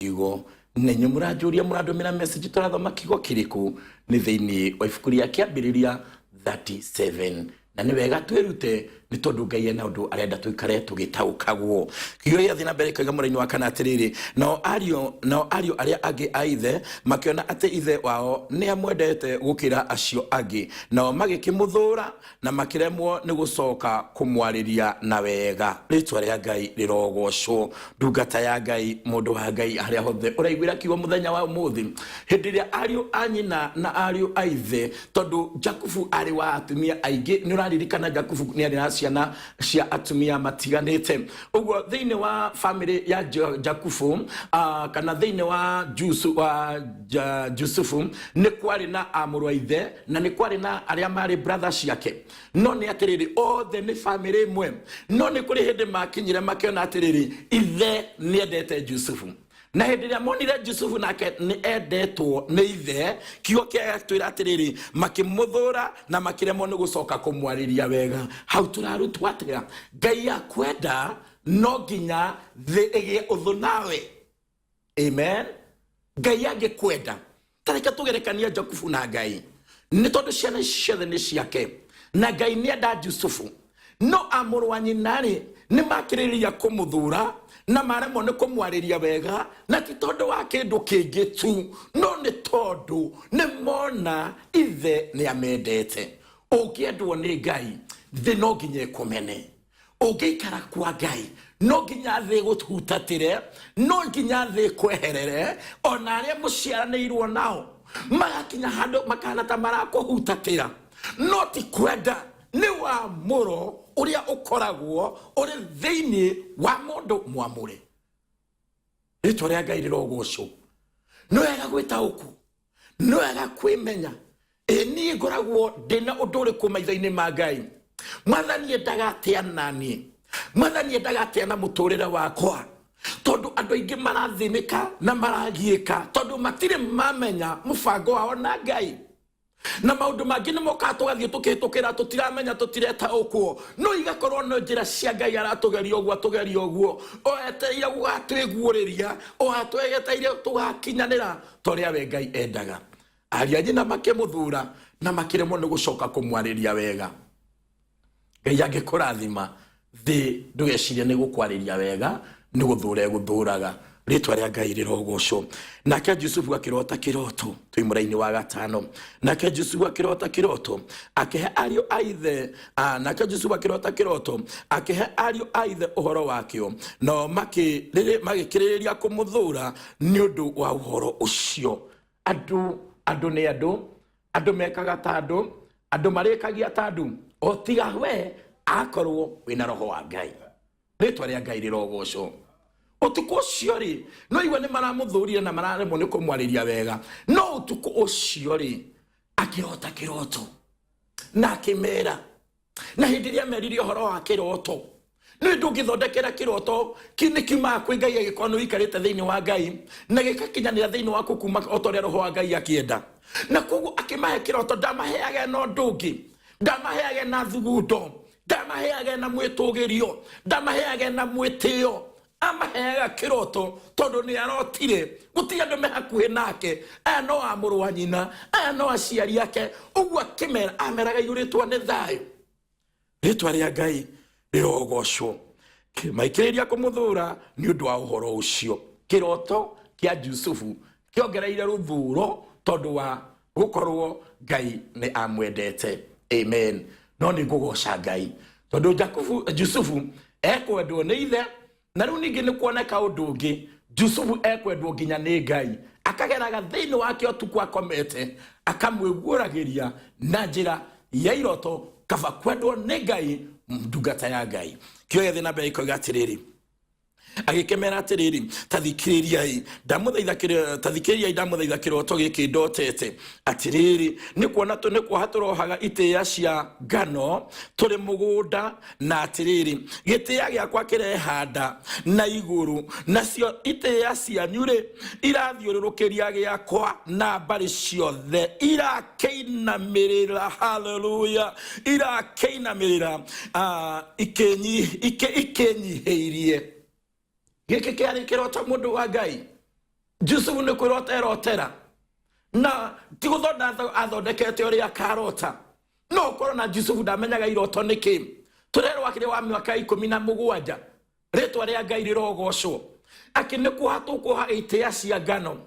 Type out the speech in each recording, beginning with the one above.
Kiugo na inyuĩ mũranjũria, mũrandũmĩra message, tũrathoma kiugo kĩrĩkũ? Nĩ thĩinĩ wa ibuku rĩa Kĩambĩrĩria 37, na nĩ wega twĩrute nĩ tondũ Ngai ena ũndũ arenda tũikare tũgĩtaũkagwo. Kiugo gĩathiĩ na mbere koiga mũraini wa kana atĩrĩrĩ, nao ariũ arĩa angĩ a ithe makĩona atĩ ithe wao nĩ amwendete gũkĩra acio angĩ, nao magĩkĩmũthũũra na makĩremwo nĩ gũcoka kũmwarĩria na wega. Rĩtwa rĩa Ngai rĩrogocwo. Ndungata ya Ngai, mũndũ wa Ngai, harĩa hothe ũraiguĩra kiugo mũthenya wa ũmũthĩ, hĩndĩ ĩrĩa ariũ a nyina na ariũ a ithe, tondũ Jakubu arĩ wa atumia aingĩ, nĩ ũraririkana Jakubu nĩ arĩ na ciana cia atumia matiganĩte. Ũguo thĩinĩ wa famĩlĩ ya Jakubu, kana thĩinĩ wa Jusufu, nĩ kwarĩ na amũrũ wa ithe na nĩ kwarĩ na arĩa marĩ brother ciake. No nĩ atĩrĩrĩ, othe nĩ famĩlĩ ĩmwe, no nĩ kũrĩ hĩndĩ makinyire makĩona atĩrĩrĩ, ithe nĩ endete Jusufu. Na hĩndĩ ĩrĩa monire Jusufu nake nĩ endetwo nĩ ithe, kiugo kĩatwĩra atĩrĩrĩ, makĩmũthũra na makĩremwo nĩ gũcoka kũmwarĩria wega. Hau tũrarutwo atĩa? Ngai akwenda no nginya thĩ ĩgĩe ũthũ nawe. Amen. Ngai angĩkwenda, tareke tũgerekanie Jakubu na Ngai, nĩ tondũ ciana ici ciothe nĩ ciake na Ngai nĩ enda Jusufu, no amũrũ wa nyina-rĩ, nĩ makĩrĩrĩria kũmũthura na maremwo nĩ kũmwarĩria wega, na ti tondũ wa kĩndũ kĩngĩ tu, no nĩ tondũ nĩ mona ithe nĩ amendete. Ũngĩendwo nĩ Ngai, thĩ no nginya ĩkũmene. Ũngĩikara kwa Ngai, no nginya thĩ ĩgũhutatĩre, no nginya thĩ ĩkweherere. Ona arĩa mũciaranĩirwo nao magakinya handũ makahana ta marakũhutatĩra, no ti kwenda, nĩ wamũro ũrĩa ũkoragwo ũrĩ thĩinĩ wa mũndũ mwamũre. Rĩtwa rĩa Ngai rĩrogocwo. Nĩ wega gwĩtaũkwo, nĩ wega kwĩmenya, ĩ niĩ ngoragwo ndĩna ũndũ ũrĩkũ maitho-inĩ ma Ngai? Mwathani endaga atĩa naniĩ? Mwathani endaga atĩa na mũtũrĩre wakwa? Tondũ andũ aingĩ marathĩnĩka na maragiĩka tondũ matirĩ mamenya mũbango wao na Ngai, na maũndũ mangĩ nĩ mokaga tũgathiĩ tũkĩhĩtũkĩra tũtiramenya, tũtiretaũkwo, no igakorwo no njĩra cia Ngai aratũgeria ũguo, atũgeria ũguo o etereire gũgatwĩguũrĩria, o atwegeteire tũgakinyanĩra ta ũrĩa we Ngai endaga. Ariũ a nyina makĩmũthura na makĩremwo nĩ gũcoka kũmwarĩria wega. Ngai angĩkũrathima, thĩ ndũgecirie nĩ gũkwarĩria wega, nĩ gũthũra ĩgũthũraga. Rĩtwa rĩa Ngai rĩrogocwo. Nake Jusufu akĩrota kĩroto, twĩ mũraini wa gatano. Nake Jusufu akĩrota kĩroto akĩhe ariũ a ithe, nake Jusufu akĩrota kĩroto akĩhe ariũ a ithe ũhoro wakĩo, nao magĩkĩrĩrĩria kũmũthũra nĩ ũndũ wa ũhoro ũcio. Andũ nĩ andũ, andũ mekaga ta andũ, andũ marĩkagia ta andũ, o tiga we akorwo wĩna roho wa Ngai. Rĩtwa rĩa Ngai rĩrogocwo. Ũtukũ ũcio rĩ, no igua nĩ maramũthũrire na mararemwo nĩ kũmwarĩria wega, no ũtukũ ũcio rĩ, akĩrota kĩroto na akĩmera. Na hĩndĩ ĩrĩa amerire ũhoro wa kĩroto, nĩ ndũngĩthondekera kĩroto nĩ kiumaga kwĩ Ngai agĩkorwo nĩ ũikarĩte thĩinĩ wa Ngai na gĩgakinyanĩra thĩinĩ waku kuma o ta ũrĩa roho wa Ngai akĩenda. Na koguo akĩmahe kĩroto, ndamaheage na ũndũ ũngĩ, ndamaheage na thugundo, ndamaheage na mwĩtũgĩrio, ndamaheage na mwĩtĩo, amaheaga kĩroto tondũ nĩ arotire. Gũtirĩ andũ me hakuhĩ nake, aya no a mũrũ wa nyina, aya no aciari ake. Ũguo akĩmera, ameraga iyũrĩtwo nĩ thayũ. Rĩtwa rĩa Ngai rĩrogocwo. Maikĩrĩria kũmũthũra nĩ ũndũ wa ũhoro ũcio. Kĩroto kĩa Jusufu kĩongereire rũthũro tondũ wa gũkorwo Ngai nĩ amwendete. Amen. No nĩ ngũgoca Ngai tondũ Jakubu, Jusufu ekwendwo nĩ ithe, na rĩu ningĩ nĩ kuoneka ũndũ ũngĩ, Jusufu ekwendwo nginya nĩ Ngai. Akageraga thĩinĩ wake ũtukũ akomete, akamwĩguũragĩria na njĩra ya iroto. Kaba kwendwo nĩ Ngai, ndungata ya Ngai. Kĩo gĩathiĩ na mbere ikoiga atĩrĩrĩ, agĩkĩmera atĩrĩrĩ, tathikĩrĩriai ndamũthaitha tathikĩrĩriai ndamũthaitha kĩroto gĩkĩ ndotete. Atĩrĩrĩ, nĩ kuona nĩ kuoha tũrohaga itĩĩa cia ngano tũrĩ mũgũnda, na atĩrĩrĩ, gĩtĩĩa gĩakwa kĩrehanda na igũrũ, nacio itĩĩa cianyu-rĩ, irathiũrũrũkĩria gĩakwa na mbarĩ ciothe, irakĩinamĩrĩra. Haleluya! Irakĩinamĩrĩra, ikĩnyihĩirie. Gĩkĩ kĩarĩ kĩroto, mũndũ wa Ngai. Jusufu nĩ kwĩrota erotera na ti gũthonda athondekete ũrĩa akarota. No ũkorwo na Jusufu ndamenyaga iroto nĩ kĩ. Tũrerwo akĩrĩ wa mĩaka 17. Rĩtwa rĩa Ngai rĩrogocwo. Akĩ nĩ kuoha tũkuoha itĩa cia ngano,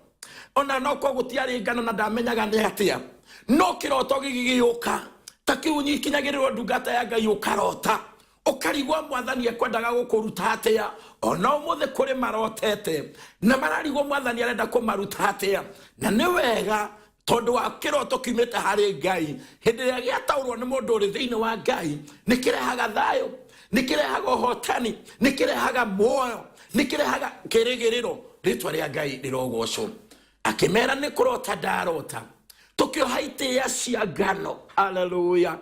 ona no korwo gũtiarĩ ngano na ndamenyaga nĩ atĩa, no kĩroto gĩgĩgĩũka ta kĩu nyikinyagĩrĩrwo ndungata ya Ngai, ũkarota ũkarigwo mwathani ekwendaga gũkũruta atĩa. Ona ũmũthĩ kũrĩ marotete na mararigwo mwathani arenda kũmaruta atĩa, na nĩ wega tondũ wa kĩroto kiumĩte harĩ Ngai, hĩndĩ ĩrĩa gĩataũrwo nĩ mũndũ ũrĩ thĩinĩ wa Ngai, nĩ kĩrehaga thayũ, nĩ kĩrehaga ũhotani, nĩ kĩrehaga muoyo, nĩ kĩrehaga kĩrĩgĩrĩro. Rĩtwa rĩa Ngai rĩrogocwo. Akĩmera nĩ kũrota ndarota tũkĩoha itĩĩa cia ngano. Haleluya.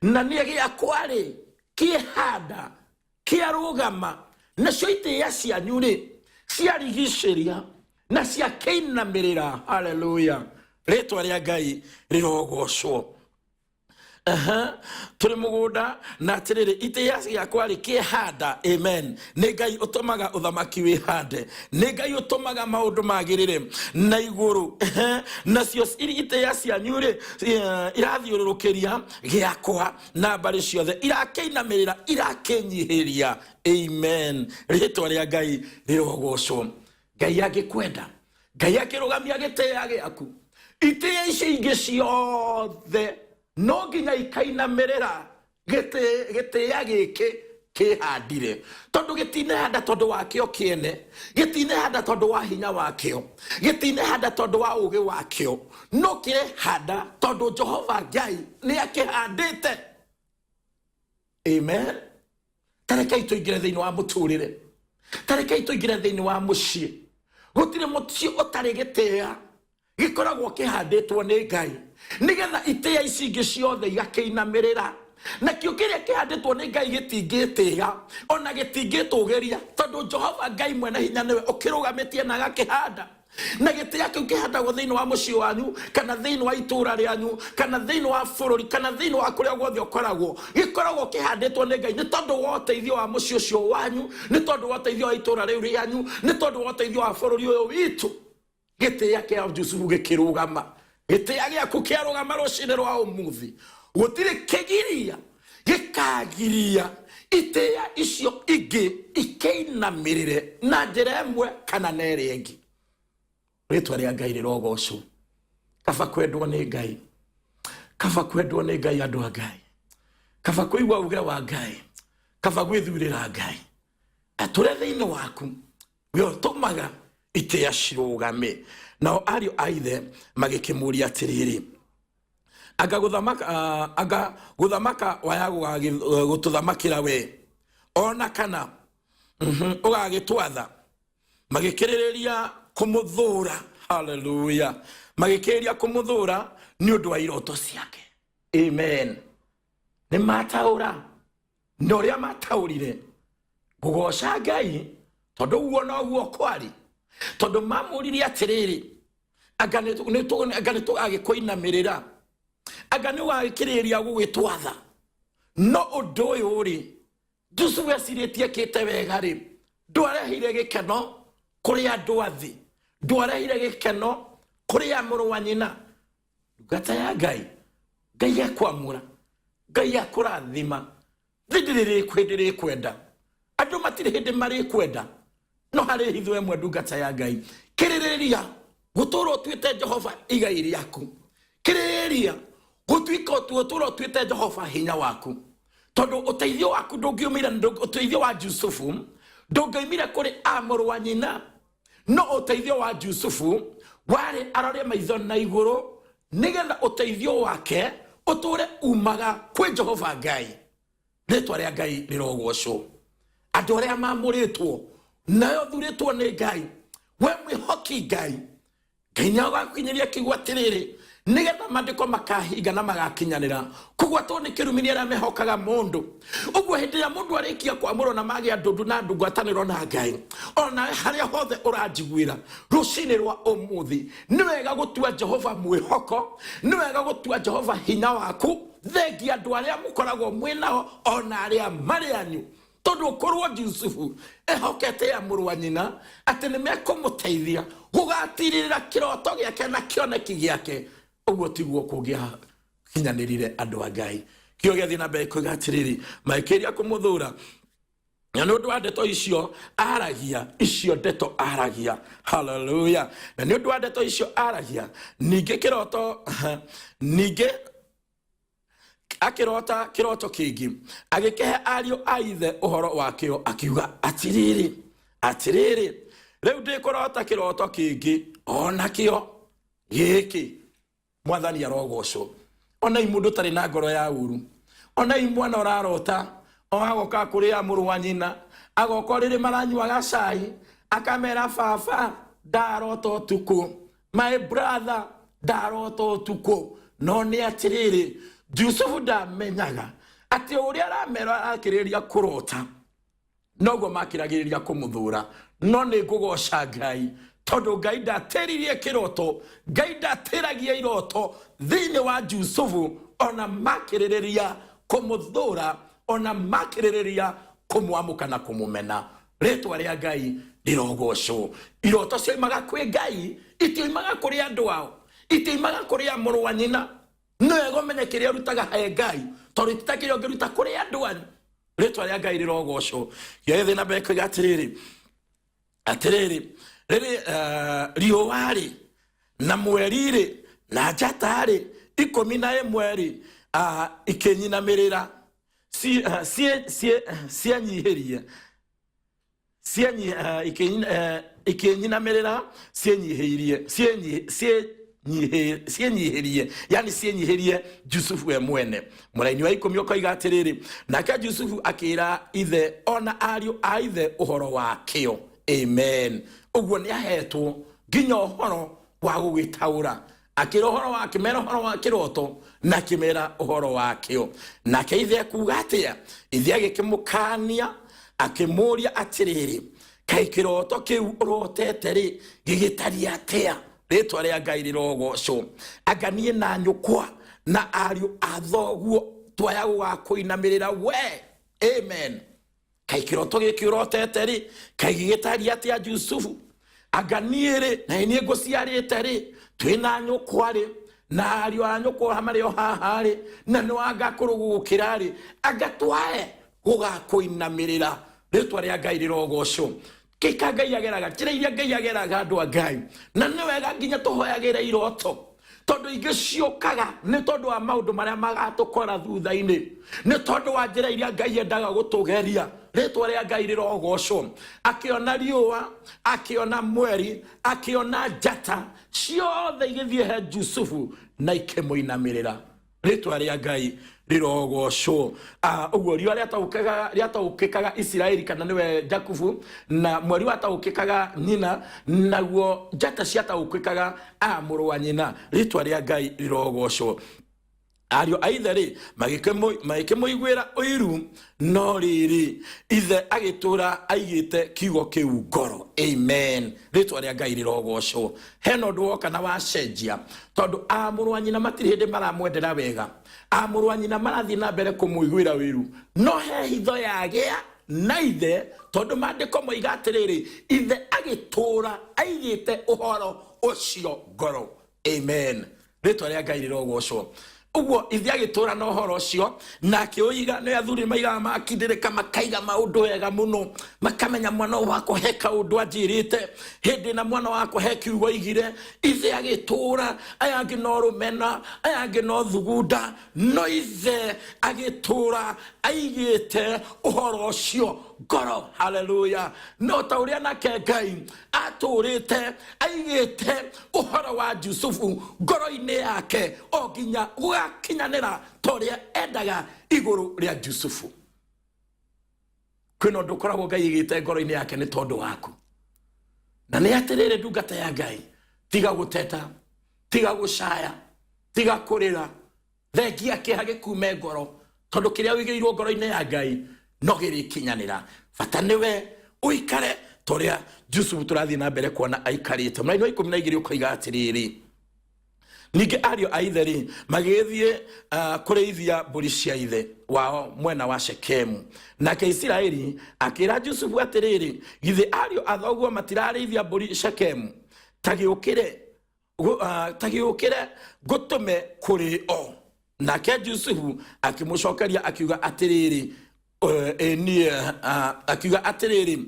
Na niĩ gĩakwa rĩ kĩhanda kĩarũgama, nacio itĩĩa cianyu rĩ ciarigicĩria na ciakĩinamĩrĩra. Haleluya. Rĩtwa rĩa Ngai rĩrogocwo. Aha, tũrĩ mũgũnda na atĩrĩrĩ itĩĩa gĩakwa rĩ kĩhanda. Amen. Nĩ Ngai ũtũmaga ũthamaki wĩhande, nĩ Ngai ũtũmaga maũndũ magĩrĩre na igũrũ. Aha, nacio itĩĩa cianyu rĩ irathiũrũrũkĩria gĩakwa na mbarĩ ciothe, irakĩinamĩrĩra, irakĩnyihĩria. Amen. Rĩtwa rĩa Ngai rĩrogocwo. Ngai angĩkwenda, Ngai akĩrũgamia gĩtĩĩa gĩaku, itĩĩa icio ingĩ ciothe no nginya ikainamĩrĩra gĩtĩĩa gĩkĩ kĩhandire, tondũ gĩtinehanda tondũ wakĩo kĩene, gĩtinehanda tondũ wa hinya wakĩo, gĩtinehanda tondũ wa ũgĩ wakĩo, no kĩrehanda tondũ Jehova Ngai nĩ akĩhandĩte. Amen. Tarekei tũingĩre thĩinĩ wa mũtũrĩre, tarekei tũingĩre thĩinĩ wa mũciĩ. Gũtirĩ mũciĩ ũtarĩ gĩtĩĩa gĩkoragwo kĩhandĩtwo nĩ Ngai, nĩgetha itĩĩa ici ingĩ ciothe igakĩinamĩrĩra. Nakĩo kĩrĩa kĩhandĩtwo nĩ Ngai gĩtingĩtĩĩa ona gĩtingĩtũgĩria, tondũ Jehova Ngai mwene hinya nĩwe ũkĩrũgamĩtie na agakĩhanda. Na gĩtĩĩa kĩu kĩhandagwo thĩinĩ wa mũciĩ wanyu, kana thĩinĩ wa itũũra rĩanyu, kana thĩinĩ wa bũrũri, kana thĩinĩ wa kũrĩa guothe ũkoragwo, gĩkoragwo kĩhandĩtwo nĩ Ngai nĩ tondũ wa ũteithio wa mũciĩ ũcio wanyu, nĩ tondũ wa ũteithio wa itũũra rĩu rĩanyu, nĩ tondũ wa ũteithio wa bũrũri ũyũ witũ. Gĩtĩĩa kĩa Jusufu gĩkĩrũgama. Gĩtĩĩa gĩaku kĩarũgama rũcinĩ rwa ũmũthĩ, gũtirĩ kĩgiria gĩkagiria itĩĩa icio ingĩ ikĩinamĩrĩre na njĩra ĩmwe kana na ĩrĩa ĩngĩ. Rĩtwa rĩa Ngai rĩrogocwo. Kaba kwendwo nĩ Ngai, kaba kwendwo nĩ Ngai, andũ a Ngai, kaba kũigua uge wa Ngai, kaba gwĩthurĩra Ngai atũre thĩinĩ waku, we ũtũmaga itĩĩa cirũgame. Nao ariũ a ithe magĩkĩmũria atĩrĩrĩ, anga gũthamaka, anga gũthamaka waya gũtũthamakĩra we, ona kana ũgagĩtwatha? Magĩkĩrĩrĩria kũmũthũra. Haleluya. Magĩkĩrĩria kũmũthũra nĩ ũndũ wa iroto ciake. Amen. Nĩ mataũra na ũrĩa mataũrire ngũgoca Ngai, tondũ ũguo noguo kwarĩ, tondũ mamũririe atĩrĩrĩ, anga nĩ tũgagĩkũinamĩrĩra, anga nĩ ũgagĩkĩrĩrĩria gũgĩtwatha? No ũndũ ũyũ rĩ, Jusufu ecirĩtie kĩte wega rĩ, ndwarehire gĩkeno kũrĩ andũ a thĩ, ndwarehire gĩkeno kũrĩ a mũrũ wa nyina. Ndungata ya Ngai, Ngai akwamũra, Ngai akũrathima. Thĩ ndĩrĩ hĩndĩ rĩkwenda, andũ matirĩ hĩndĩ marĩkwenda, no harĩ hitho ĩmwe, ndungata ya Ngai, kĩrĩrĩria gũtũra ũtuĩte Jehova igai rĩaku, kĩrĩrĩria gũtuĩka gũtũra ũtuĩte Jehova hinya waku, tondũ ũteithio waku ndũngiumire, ũteithio wa Jusufu ndũngĩoimire kũrĩ a mũrũ wa nyina, no ũteithio wa Jusufu warĩ arore maitho na igũrũ, nĩgetha ũteithio wake ũtũre umaga kwĩ Jehova Ngai. Rĩtwa rĩa Ngai rĩrogocwo. Andũ arĩa mamũrĩtwo nayo thurĩtwo nĩ Ngai, we mwĩhoki Ngai, Ngai nĩ agakinyiria kiugo atĩrĩrĩ, nĩgetha maandĩko makahinga na magakinyanĩra. Kũgwatwo nĩ kĩrumi nĩ arĩa mehokaga mũndũ. Ũguo hĩndĩ ĩrĩa mũndũ arĩkia kwamũrwo na magĩa ndundu na ngwatanĩro na Ngai, ona harĩa hothe ũranjiguĩra rũcinĩ rwa ũmũthĩ, nĩ wega gũtua Jehova mwĩhoko, nĩ wega gũtua Jehova hinya waku, thengia andũ arĩa mũkoragwo mwĩ nao ona arĩa marĩ anyu. Tondũ korwo Jusufu ehokete ya mũrũ wa nyina atĩ nĩ mekũmũteithia gũgatirĩrĩra kĩroto gĩake na kĩoneki gĩake, ũguo tiguo kũngĩakinyanĩrire. Andũ a Ngai, kĩo gĩathiĩ na mbere kuiga atĩrĩrĩ, makĩria kũmũthũra na nĩ ũndũ wa ndeto icio aragia, icio ndeto aragia. Haleluya! Na nĩ ũndũ wa ndeto icio aragia. Ningĩ kĩroto, ningĩ akĩrota kĩroto kĩngĩ, agĩkĩhe ariũ a ithe ũhoro wakĩo, akiuga atĩrĩrĩ, atĩrĩrĩ, rĩu ndĩkũrota kĩroto kĩngĩ o nakĩo gĩkĩ. Mwathani arogocwo. Onai mũndũ ũtarĩ na ngoro ya ũru, onai mwana ũrarota o agoka kũrĩa mũrũ wa nyina, agoka rĩrĩ maranyuaga cai, akamera, "Baba, ndarota ũtukũ. My brother, ndarota ũtukũ." No nĩ atĩrĩrĩ, Jusufu ndamenyaga atĩ ũrĩa aramera arakĩrĩrĩria kũrota noguo makĩragĩrĩria kũmũthũra. No nĩ ngũgoca Ngai tondũ Ngai ndatĩririe kĩroto, Ngai ndatĩragia iroto thĩinĩ wa Jusufu, ona makĩrĩrĩria kũmũthũra, ona makĩrĩrĩria kũmwamũka na kũmũmena. Rĩtwa rĩa Ngai rĩrogocwo. Iroto cioimaga kwĩ Ngai, itioimaga kũrĩ andũ ao, itioimaga kũrĩ a mũrũ wa nyina. Nĩ wega ũmenye kĩrĩa ũrutaga he Ngai, tondũ itita kĩrĩa ũngĩruta kũrĩ andũ anyu. Rĩtwa rĩa Ngai rĩrogocwo. Gĩagĩthĩ na mbere kuiga atĩrĩrĩ, atĩrĩrĩ, rĩrĩ riũa-rĩ na mweri-rĩ na njata-rĩ 11-rĩ ikĩnyinamĩrĩra, cienyihirie, ikĩnyinamĩrĩra, cienyihirie, cienyihirie, yani cienyihirie Jusufu we mwene. Mũraini wa 10 ũkoiga atĩrĩrĩ, nake Jusufu akĩra ithe ona ariũ a ithe ũhoro wakĩo. Amen. Ũguo nĩ ahetwo nginya ũhoro wa gũgĩtaũra, akĩra ũhoro wa, akĩmera ũhoro wa kĩroto na akĩmera ũhoro wakĩo. Nake ithe akuga atĩa? Ithe agĩkĩmũkania akĩmũũria atĩrĩrĩ, "Kaĩ kĩroto kĩu ũrotete rĩ gĩgĩtariĩ atĩa?" Rĩtwa rĩa Ngai rĩrogocwo. "Anga niĩ na nyũkwa na ariũ a thoguo twaya gũgakũinamĩrĩra we?" Amen. "Kaĩ kĩroto gĩkĩ ũrotete rĩ, kaĩ gĩgĩtariĩ atĩa, Jusufu? Anga niĩ rĩ, na niĩ ngũciarĩte rĩ, twĩ na nyũkwa rĩ, na ariũ a nyũkwa marĩ o haha rĩ, na nĩ wanga kũrũgũkĩra rĩ, anga twae gũgakũinamĩrĩra?" Rĩtwa rĩa Ngai rĩrogocwo. Kĩka Ngai ageraga, njĩra iria Ngai ageraga, andũ a Ngai. Na nĩ wega nginya tũhoyagĩre iroto, tondũ ingĩ ciũkaga nĩ tondũ wa maũndũ marĩa magatũkora thutha-inĩ, nĩ tondũ wa njĩra iria Ngai endaga gũtũgeria. Rĩtwa rĩa Ngai rĩrogocwo. Akĩona riũa, akĩona mweri, akĩona njata ciothe igĩthiĩ he Jusufu na ikĩmũinamĩrĩra. Rĩtwa rĩa Ngai rĩrogocwo. Ũguo riũa rĩataũkĩkaga Isiraeli, kana nĩwe Jakubu, na mweri wataũkĩkaga nyina, naguo njata ciataũkĩkaga a mũrũ wa nyina. Rĩtwa rĩa Ngai rĩrogocwo. Ariũ a ithe rĩ magĩkĩmũiguĩra ũiru, no rĩrĩ, ithe agĩtũra aigĩte kiugo kĩu ngoro. Amen. Rĩtwa rĩa Ngai rĩrogocwo. Hena ũndũ woka na wacenjia, tondũ a mũrũ wa nyina matirĩ hĩndĩ maramwendera wega, a mũrũ wa nyina marathiĩ na mbere kũmũiguĩra wĩru, no he hitho yagĩa na ithe, tondũ maandĩko moiga atĩrĩrĩ, ithe agĩtũra aigĩte ũhoro ũcio ngoro. Amen. Rĩtwa rĩa Ngai rĩrogocwo. Ũguo ithe agĩtũra na ũhoro ũcio na akĩũiga. Nĩ athuri maigaga, makindĩrĩka, makaiga maũndũ wega mũno, makamenya mwana ũyũ wakwa he kaũndũ anjĩrĩte hĩndĩ, na mwana wakwa he kiugo aigire. Ithe agĩtũra, aya angĩ no rũmena, aya angĩ no thugunda, no ithe agĩtũra aigĩte ũhoro ũcio ngoro. Haleluya! No ta ũrĩa nake Ngai atũrĩte aigĩte ũhoro wa Jusufu ngoro-inĩ yake o nginya gũgakinyanĩra ta ũrĩa endaga igũrũ rĩa Jusufu. Kwĩna ũndũ ũkoragwo Ngai aigĩte ngoro-inĩ yake nĩ tondũ waku. Na nĩ atĩrĩrĩ, ndungata ya Ngai, tiga gũteta, tiga gũcaya, tiga kũrĩra. Thengia kĩeha gĩkume ngoro, tondũ kĩrĩa ũigĩirwo ngoro-inĩ ya Ngai no gĩrĩkinyanĩra. Bata nĩwe ũikare ta ũrĩa Jusufu tũrathiĩ na mbere kuona aikarĩte. Mũraini wa 12 ũkoiga atĩrĩrĩ, Ningĩ ariũ a ithe rĩ magĩgĩthiĩ kũrĩithia mbũri cia ithe wao mwena wa Shekemu. Nake Isiraeli akĩra Jusufu atĩrĩrĩ, githĩ ariũ a thoguo matirarĩithia mbũri Shekemu? Ta gĩũkĩre, ta gĩũkĩre ngũtũme kũrĩ o. Nake Jusufu akĩmũcokeria akiuga atĩrĩrĩ, ĩ niĩ, akiuga atĩrĩrĩ,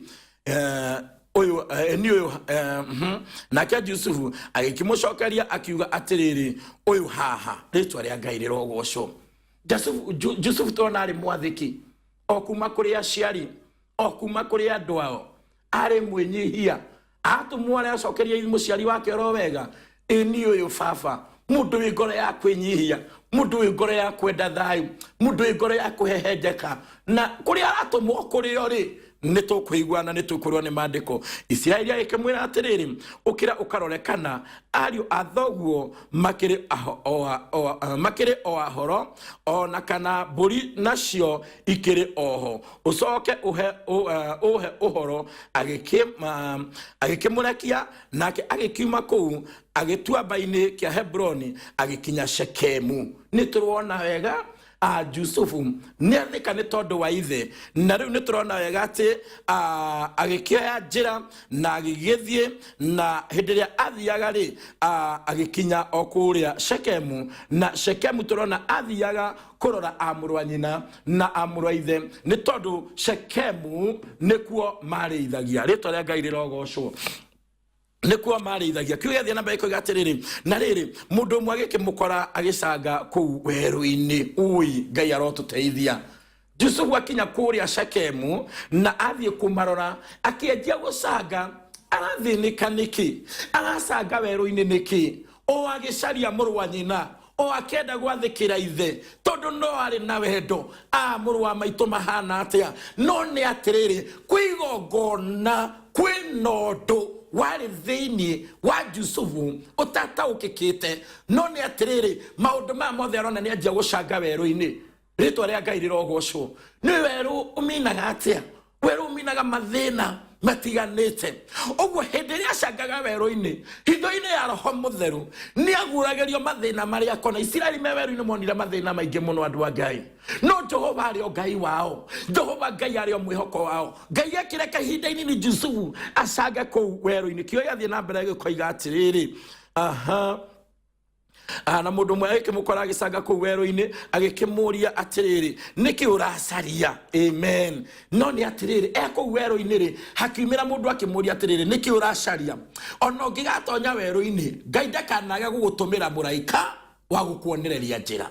ũyũ, ĩ niĩ ũyũ, Nake Jusufu agĩkĩmũcokeria akiuga atĩrĩrĩ, ũyũ haha. Rĩtwa rĩa Ngai rĩrogocwo. Jusufu tũrona arĩ mwathĩki o kuma kũrĩ aciari, o kuma kũrĩ andũ ao, arĩ mwĩnyihia. Atũmwo arĩa acokeria mũciari wake oro wega, ĩ niĩ ũyũ baba, mũndũ wĩ ngoro ya kwĩnyihia, mũndũ wĩ ngoro ya kwenda thayũ, mũndũ wĩ ngoro ya kũhehenjeka, na kũrĩa aratũmwo kũrĩ o rĩ, nĩ tũkũiguana, nĩ tũkũrwo nĩ maandĩko. Isiraeli agĩkĩmwĩra atĩrĩrĩ, ũkĩra ũkarore kana ariũ a thoguo makĩrĩ makĩrĩ o ahoro, o na kana mbũri nacio ikĩrĩ oho, ũcoke ũhe ũhoro. Agĩkĩmũrekia, nake agĩkiuma kũu agĩtuamba-inĩ kĩa Hebroni agĩkinya Shekemu. Nĩ tũrona wega Jusufu nĩ athĩka nĩ tondũ wa ithe, na rĩu nĩ tũrona wega atĩ agĩkĩoya njĩra na agĩgĩthiĩ, na hĩndĩ ĩrĩa athiaga rĩ, agĩkinya o kũrĩa Shekemu. Na Shekemu tũrona athiaga kũrora amũrũ a nyina na amũrũ a ithe, nĩ tondũ Shekemu nĩkuo marĩithagia. Rĩtwa rĩa Ngai rĩrogocwo. Nĩkuo marĩithagia. Kiugo gĩathiĩ na mbere gĩkoiga atĩrĩrĩ, na rĩrĩ, mũndũ ũmwe agĩkĩmũkora agĩcanga kũu werũ-inĩ. Ui, Ngai arotũteithia. Jusufu akinya kũrĩa Shekemu na athiĩ kũmarora, akĩanjia gũcanga. Arathĩnĩka nĩkĩ? Aracanga werũ-inĩ nĩkĩ? O agĩcaria mũrũ wa nyina, o akĩenda gwathĩkĩra ithe, tondũ no arĩ na wendo. Mũrũ wa maitũ mahana atĩa? No nĩ atĩrĩrĩ, kwĩ igongona, kwĩ na ũndũ warĩ thĩinĩ wa Jusufu ũtataũkĩkĩte. No nĩ atĩrĩrĩ, maũndũ maya mothe arona nĩ anjia gũcanga werũ-inĩ. Rĩtwa rĩa Ngai rĩrogocwo. Nĩ werũ ũminaga atĩa? Werũ ũminaga mathĩna matiganĩte. Ũguo hĩndĩ ĩrĩa acangaga werũ-inĩ, hitho-inĩ ya Roho Mũtheru, nĩ aguragĩrio mathĩna marĩa akona. Isiraeli me werũ-inĩ monire mathĩna maingĩ mũno, andũ a Ngai. No Jehova arĩ o Ngai wao, Jehova Ngai arĩ o mwĩhoko wao. Ngai ekĩre kahinda inini Jusufu acange kũu werũ-inĩ. Kiugo gĩathiĩ na mbere gĩkoiga atĩrĩrĩ, aha. Na mũndũ ũmwe agĩkĩmũkora agĩcanga kũu werũ-inĩ, agĩkĩmũria atĩrĩrĩ, nĩkĩ ũracaria? Amen. No nĩ atĩrĩrĩ, e kũu werũ-inĩ rĩ, hakiumĩra mũndũ akĩmũria atĩrĩrĩ, nĩkĩ ũracaria? Ona ũngĩgatonya werũ-inĩ, Ngai ndakanage gũgũtũmĩra mũraika wa gũkuonereria njĩra.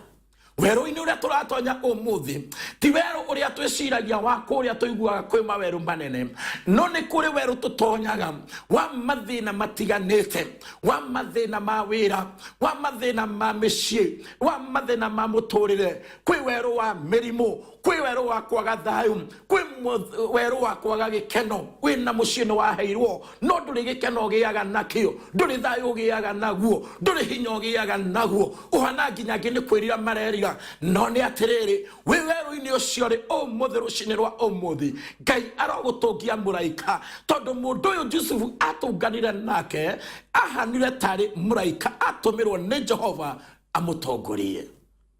Werũ-inĩ ũrĩa tũratonya ũmũthĩ ti werũ ũrĩa twĩciragia wa kũrĩa tũiguaga kwĩ mawerũ manene, no nĩ kũrĩ werũ tũtonyaga wa mathĩna matiganĩte, wa mathĩna ma wĩra, wa mathĩna ma mĩciĩ, wa mathĩna ma mũtũrĩre. Kwĩ werũ wa mĩrimũ, kwĩ werũ wa kwaga thayũ, kwĩ werũ wa kwaga gĩkeno. Wĩna mũciĩ nĩ waheirwo, no ndũrĩ gĩkeno ũgĩaga nakĩo, ndũrĩ thayũ ũgĩaga naguo, ndũrĩ hinya ũgĩaga naguo. Ũhana nginya angĩ nĩ kwĩrira marerira. No nĩ atĩrĩrĩ, wĩ werũ-inĩ ũcio rĩ, ũmũthĩ rũcinĩ rwa ũmũthĩ, Ngai arogũtũngia mũraika, tondũ mũndũ ũyũ Jusufu atũnganire nake ahanire tarĩ mũraika atũmĩrwo nĩ Jehova amũtongorie.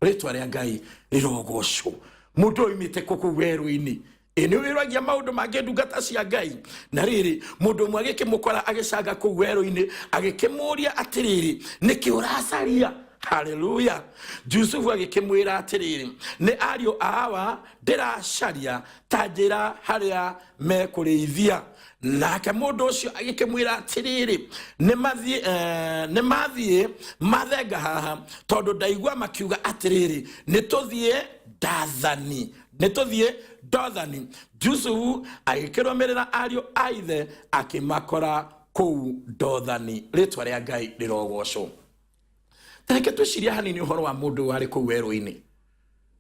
Rĩtwa rĩa Ngai rĩrogocwo. Mũndũ ũyũ oimĩte kũ kũu werũ-inĩ? Ĩ nĩ wĩragia maũndũ mangĩ ndungata cia Ngai. Na rĩrĩ, mũndũ ũmwe agĩkĩmũkora agĩcanga kũu werũ-inĩ, agĩkĩmũria atĩrĩrĩ, nĩkĩ ũracaria? Haleluya. Jusufu agĩkĩmwĩra atĩrĩrĩ, nĩ ariũ a awa ndĩracaria, ta njĩra harĩa mekũrĩithia. Nake mũndũ ũcio agĩkĩmwĩra atĩrĩrĩ, nĩ mathiĩ mathenga haha, tondũ ndaigua makiuga atĩrĩrĩ, nĩ tũthiĩ Dathani, nĩ tũthiĩ Dothani. Jusufu agĩkĩrũmĩrĩra ariũ a ithe akĩmakora kũu Dothani. Rĩtwa rĩa Ngai rĩrogocwo. Ta reke twĩcirie hanini ũhoro wa mũndũ warĩ kũu werũ-inĩ.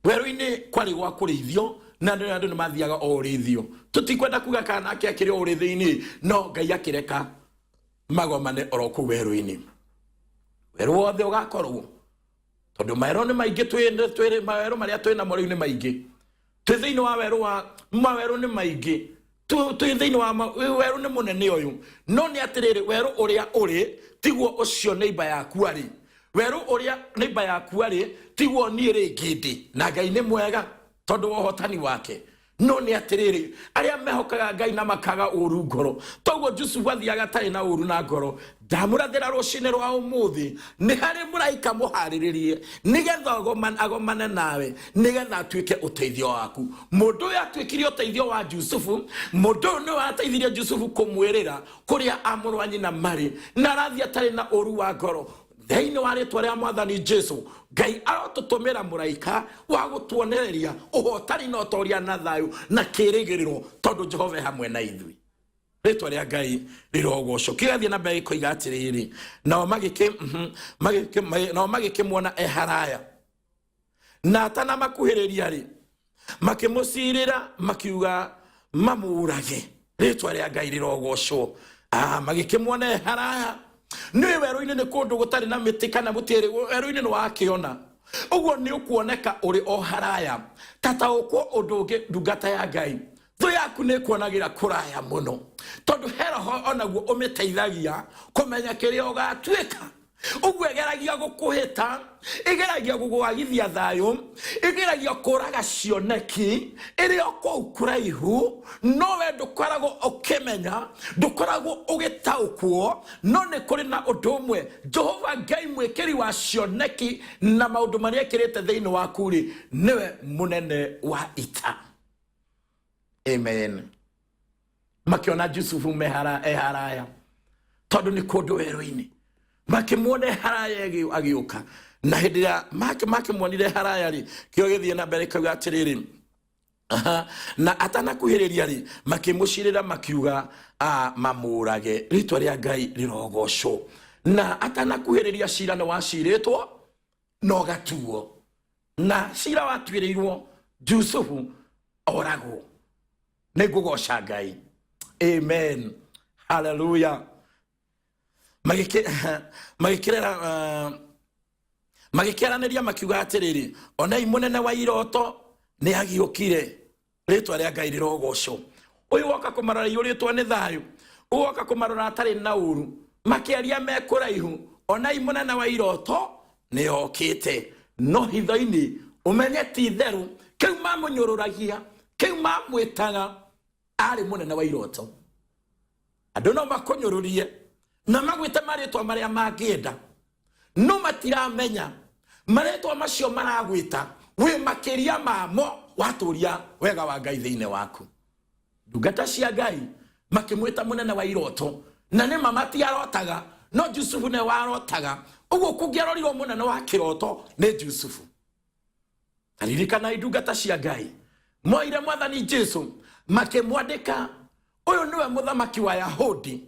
Werũ-inĩ kwarĩ gwa kũrĩithio, na andũ nĩ mathiaga o ũrĩithio. Tũtikwenda kuga kana nake akĩrĩ o ũrĩithio-inĩ, no Ngai akĩreka magomane oro kũu werũ-inĩ. Werũ wothe ũgakorwo, tondũ mawerũ nĩ maingĩ, mawerũ marĩa twĩ namo rĩu nĩ maingĩ. Twĩ thĩinĩ wa werũ wa mawerũ nĩ maingĩ. Twĩ thĩinĩ wa werũ nĩ mũnene ũyũ. No nĩ atĩrĩrĩ, werũ ũrĩa ũrĩ tiguo ũcio neighbor yaku arĩ. Werũ ũrĩa neighbor yaku arĩ tiguo niĩ rĩngĩ ndĩ, na Ngai nĩ mwega tondũ wa ũhotani wake. No nĩ atĩrĩrĩ, arĩa mehokaga Ngai na makaga ũru ngoro, toguo Jusufu athiaga atarĩ na ũru na ngoro. Ndamũrathĩra rũcinĩ rwa ũmũthĩ, nĩ harĩ mũraika mũharĩrĩrie nĩgetha agomane nawe, nĩgetha atuĩke ũteithio waku. Mũndũ ũyũ atuĩkire ũteithio wa Jusufu. Mũndũ ũyũ nĩwe wateithirie Jusufu kũmwĩrĩra kũrĩa amũrũ a nyina marĩ, na arathiĩ atarĩ na ũru wa ngoro. Thĩinĩ wa rĩtwa rĩa Mwathani Jesu, Ngai arotũtũmĩra mũraika wa gũtuonereria ũhotani na ũtoria na thayũ na kĩrĩgĩrĩro, tondũ Jehova e hamwe na ithuĩ. Rĩtwa rĩa Ngai rĩrogocwo. Kĩgathiĩ na mbere gĩkoiga atĩrĩrĩ, nao magĩkĩmuona e haraya, na atanamakuhĩrĩria-rĩ, makĩmũcirĩra makiuga mamũũrage. Rĩtwa rĩa Ngai rĩrogocwo. Magĩkĩmuona e haraya. Nĩ werũ-inĩ, nĩ kũndũ gũtarĩ na mĩtĩ kana mũtĩ, werũ-inĩ nĩ wakĩona ũguo nĩ ũkuoneka ũrĩ o haraya. Ta taũkwo ũndũ ũngĩ, ndungata ya Ngai, thũ yaku nĩ ĩkuonagĩra kũraya mũno, tondũ he roho onaguo ũmĩteithagia kũmenya kĩrĩa ũgatuĩka. Ũguo ĩgeragia gũkũhĩta, ĩgeragia gũgwagithia thayũ, ĩgeragia kũraga cioneki ĩrĩ o kũu kũraihu, no we ndũkoragwo ũkĩmenya, ndũkoragwo ũgĩtaũkwo. No nĩ kũrĩ na ũndũ ũmwe, Jehova Ngai mwĩkĩri wa cioneki na maũndũ marĩa ekĩrĩte thĩinĩ waku-rĩ, nĩwe mũnene wa ita. Amen. Makĩona Jusufu e haraya, tondũ nĩ kũndũ werũ-inĩ, makĩmuona e haraya agĩũka. Na hĩndĩ ĩrĩa makĩmuonire haraya rĩ, kĩo gĩthiĩ na mbere kauga atĩrĩrĩ, aha, na atanakuhĩrĩria rĩ, makĩmũcirĩra makiuga mamũrage. Rĩtwa rĩa Ngai rĩrogocwo. Na atanakuhĩrĩria, cira nĩ wacirĩtwo na ũgatuo, na cira watuĩrĩirwo Jusufu oragwo. Nĩ ngũgoca Ngai. Amen, haleluya. Magĩkĩrera, magĩkĩaranĩria makiuga atĩrĩrĩ, onei mũnene wa iroto nĩ agiũkire. Rĩtwa rĩa Ngai rĩrogocwo. Ũyũ woka kũmarora aiyũrĩtwo nĩ thayũ, ũyũ woka kũmarora atarĩ na ũru. Makĩaria me kũraihu, onai mũnene wa iroto nĩ okĩte. No hitho-inĩ ũmenye ti itherũ, kĩu mamũnyũrũragia, kĩu mamwĩtaga, arĩ mũnene wa iroto. Andũ no makũnyũrũrie na magwĩte marĩtwa marĩa mangĩenda, no matiramenya marĩtwa macio maragwĩta wĩ makĩria mamo watũria wega wa Ngai thĩinĩ waku. Ndungata cia Ngai makĩmwĩta mũnene wa iroto, na nĩ ma matiarotaga, no Jusufu nĩ warotaga. Ũguo kũngĩarorirwo mũnene wa kĩroto nĩ Jusufu. Ririkana ndungata cia Ngai moire Mwathani Jesu makĩmwandĩka ũyũ nĩwe mũthamaki wa Yahudi.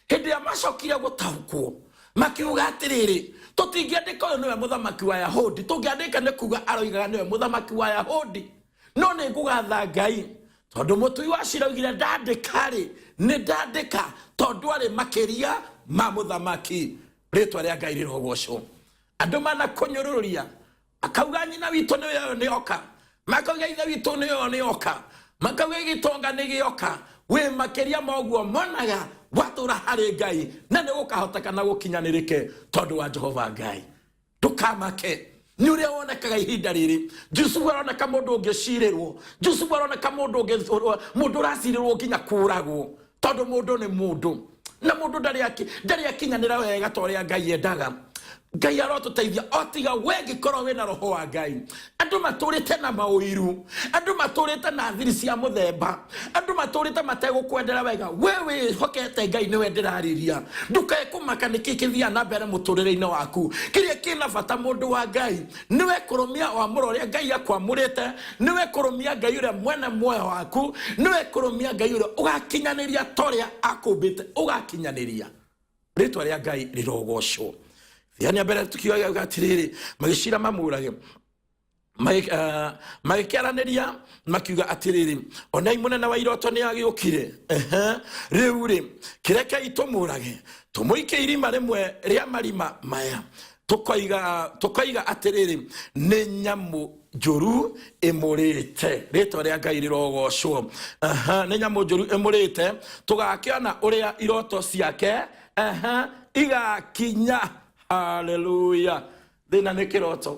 Hĩndĩ ĩrĩa macokire gũtaũkwo, makiuga atĩrĩrĩ, tũtingĩandĩka ũyũ nĩwe mũthamaki wa Yahudi, tũngĩandĩka nĩ kuga aroigaga nĩwe mũthamaki wa Yahudi. No nĩ ngũgatha Ngai tondũ mũtui wa cira oigire ndandĩka-rĩ, nĩ ndandĩka, tondũ arĩ makĩria ma mũthamaki. Rĩtwa rĩa Ngai rĩrogocwo. Andũ manakũnyũrũria akauga nyina witũ nĩyo nĩoka, makauga ithe witũ nĩyo nĩoka, makauga gĩtonga nĩ gĩoka. Wĩ makĩria ma ũguo monaga watũra harĩ Ngai, na nĩ gũkahoteka na gũkinyanĩrĩke tondũ wa Jehova Ngai. Ndũkamake nĩ ũrĩa wonekaga ihinda rĩrĩ. Jusufu aroneka mũndũ ũngĩcirĩrwo, Jusufu aroneka mũndũ ũracirĩrwo nginya kũragwo, tondũ mũndũ nĩ mũndũ, na mũndũ ndarĩ akinyanĩra wega ta ũrĩa Ngai endaga. Ngai arotũteithia o tiga we ngĩkorwo wĩna roho wa Ngai. Andũ matũrĩte na maũiru, andũ matũrĩte na thiri cia mũthemba, andũ matũrĩte mategũkwendera wega. We wĩhokete Ngai, nĩwe ndĩrarĩria. Ndũkae kũmaka nĩkĩ kĩthiaga na mbere mũtũrĩre-inĩ waku. Kĩrĩa kĩna bata, mũndũ wa Ngai, nĩwe kũrũmia wamũro ũrĩa Ngai akwamũrĩte, nĩwe kũrũmia Ngai ũrĩa mwene muoyo waku, nĩwe kũrũmia Ngai ũrĩa ũgakinyanĩria ta ũrĩa akũmbĩte ũgakinyanĩria. Rĩtwa rĩa Ngai rĩrogocwo. Thiania mbere tukiuga atĩrĩrĩ, magĩcira mamũrage. Magĩkĩaranĩria makiuga atĩrĩrĩ, onai mũnene wa iroto nĩ agĩũkire. Rĩu rĩ, kĩrekei tũmũrage, tũmũikie irima rĩmwe rĩa marima maya, tũkoiga atĩrĩrĩ, nĩ nyamũ njũru ĩmũrĩte. Rĩtwa rĩa Ngai rĩrogocwo. Nĩ nyamũ njũru ĩmũrĩte, tũgakĩona ũrĩa iroto ciake, igakinya. Haleluya. Thĩna nĩ kĩroto,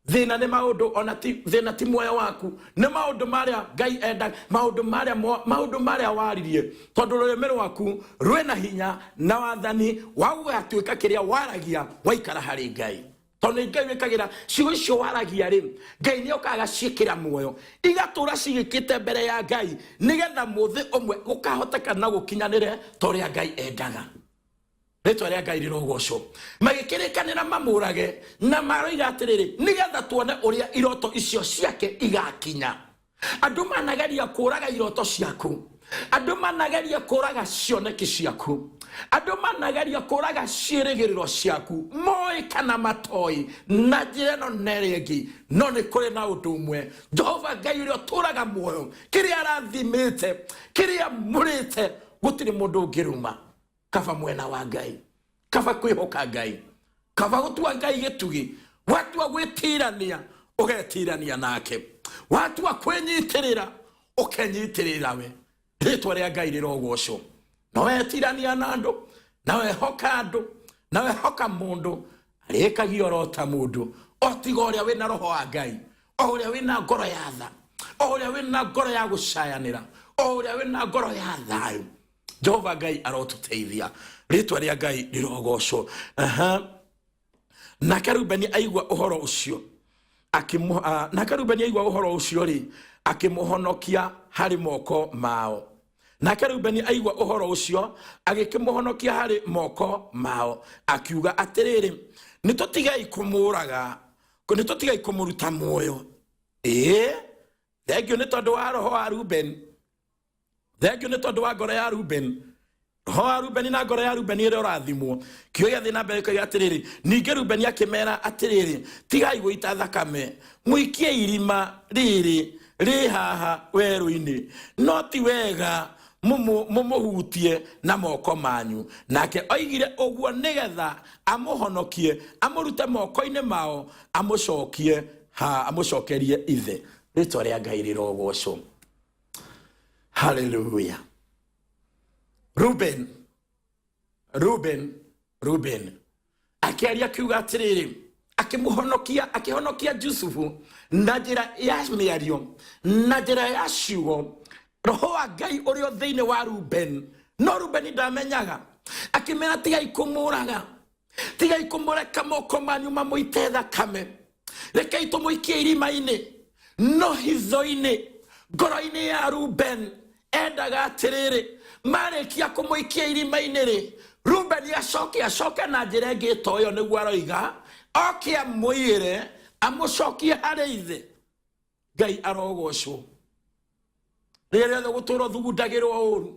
thĩna nĩ maũndũ, ona ti thĩna, ti muoyo waku, nĩ maũndũ marĩa Ngai enda, maũndũ marĩa maũndũ marĩa waririe, tondũ rũrĩmĩ rwaku rwĩna hinya na wathani wa gũgatuĩka kĩrĩa waragia waikara harĩ Ngai, tondũ nĩ Ngai wĩkagĩra ciugo icio waragia rĩ, Ngai nĩ okaga ciĩkĩra muoyo, igatũra cigĩkĩte mbere ya Ngai, nĩgetha mũthĩ ũmwe gũkahoteka na gũkinyanĩre ta ũrĩa Ngai endaga. Rĩtwa rĩa Ngai rĩrogocwo. Magĩkĩrĩkanĩra mamũrage, na maroiga atĩrĩrĩ, nĩgetha tuone ũrĩa iroto icio ciake igakinya. Andũ manageria kũraga iroto ciaku, andũ manageria kũraga cioneki ciaku, andũ manageria kũraga ciĩrĩgĩrĩro ciaku, moĩ kana matoĩ, na njĩra ĩno na ĩrĩa ĩngĩ. No nĩ kũrĩ na ũndũ ũmwe, Jehova Ngai ũrĩa ũtũraga muoyo, kĩrĩa arathimĩte, kĩrĩa amũrĩte, gũtirĩ mũndũ ũngĩruma. Kaba mwena wa Ngai, kaba kwĩhoka Ngai, kaba gũtua Ngai gĩtugĩ. Watua gwĩtirania, ũgetirania nake. Watua kwĩnyitĩrĩra, ũkenyitĩrĩra we. Rĩtwa rĩa Ngai rĩrogocwo. Na wetirania na andũ, na wehoka andũ, na wehoka mũndũ, arĩkagia oro ta mũndũ, o tiga ũrĩa wĩna roho wa Ngai, o ũrĩa wĩna ngoro ya tha, o ũrĩa wĩna ngoro ya gũcayanĩra, o ũrĩa wĩna ngoro ya thayũ. Jehova Ngai arotũteithia. Rĩtwa rĩa Ngai rĩrogocwo. Aha. Nake Rubeni aigua ũhoro ũcio, nake Rubeni aigua ũhoro ũcio rĩ, akĩmũhonokia harĩ moko mao. Nake Rubeni aigua ũhoro ũcio, agĩkĩmũhonokia harĩ moko mao, akiuga atĩrĩrĩ, nĩ tũtigei kũmũraga, nĩ tũtigei kũmũruta muoyo. Ĩĩ, thengio nĩ tondũ wa roho wa Rubeni, thengio nĩ tondũ wa ngoro ya Ruben, roho wa Rubeni na ngoro ya Rubeni ĩrĩa ũrathimwo. Kiugo gĩathiĩ na mbere gĩkoiga atĩrĩrĩ, ningĩ Rubeni akĩmera atĩrĩrĩ, tigai gũita thakame, mũikie irima rĩrĩ rĩ haha werũ-inĩ, no ti wega mũmũhutie na moko manyu. Nake oigire ũguo nĩgetha amũhonokie, amũrute moko-inĩ mao, amũcokie ha amũcokerie ithe. Rĩtwa rĩa Ngai rĩrogocwo. Haleluya. Ruben, Ruben, Ruben akĩaria akiuga atĩrĩrĩ, akĩmũhonokia, akĩhonokia Jusufu na njĩra ya mĩario, na njĩra ya ciugo. Roho wa Ngai ũrĩa thĩinĩ wa Ruben, no Ruben ndamenyaga, akĩmera, tigai kũmũraga, tigai kũmũreka moko manyu mamũite thakame, rekei tũmũikie irima-inĩ. No hitho-inĩ, ngoro-inĩ ya Ruben endaga atĩrĩrĩ, marĩkia kũmũikia irima-inĩ rĩ, Ruben acoke, acoke na njĩra ĩngĩ ĩtoyo, nĩguo aroiga oke amũiyĩre, amũcokie harĩ ithe. Ngai arogocwo. Rĩrĩa rĩothe gũtũra ũthugundagĩrwo ũru,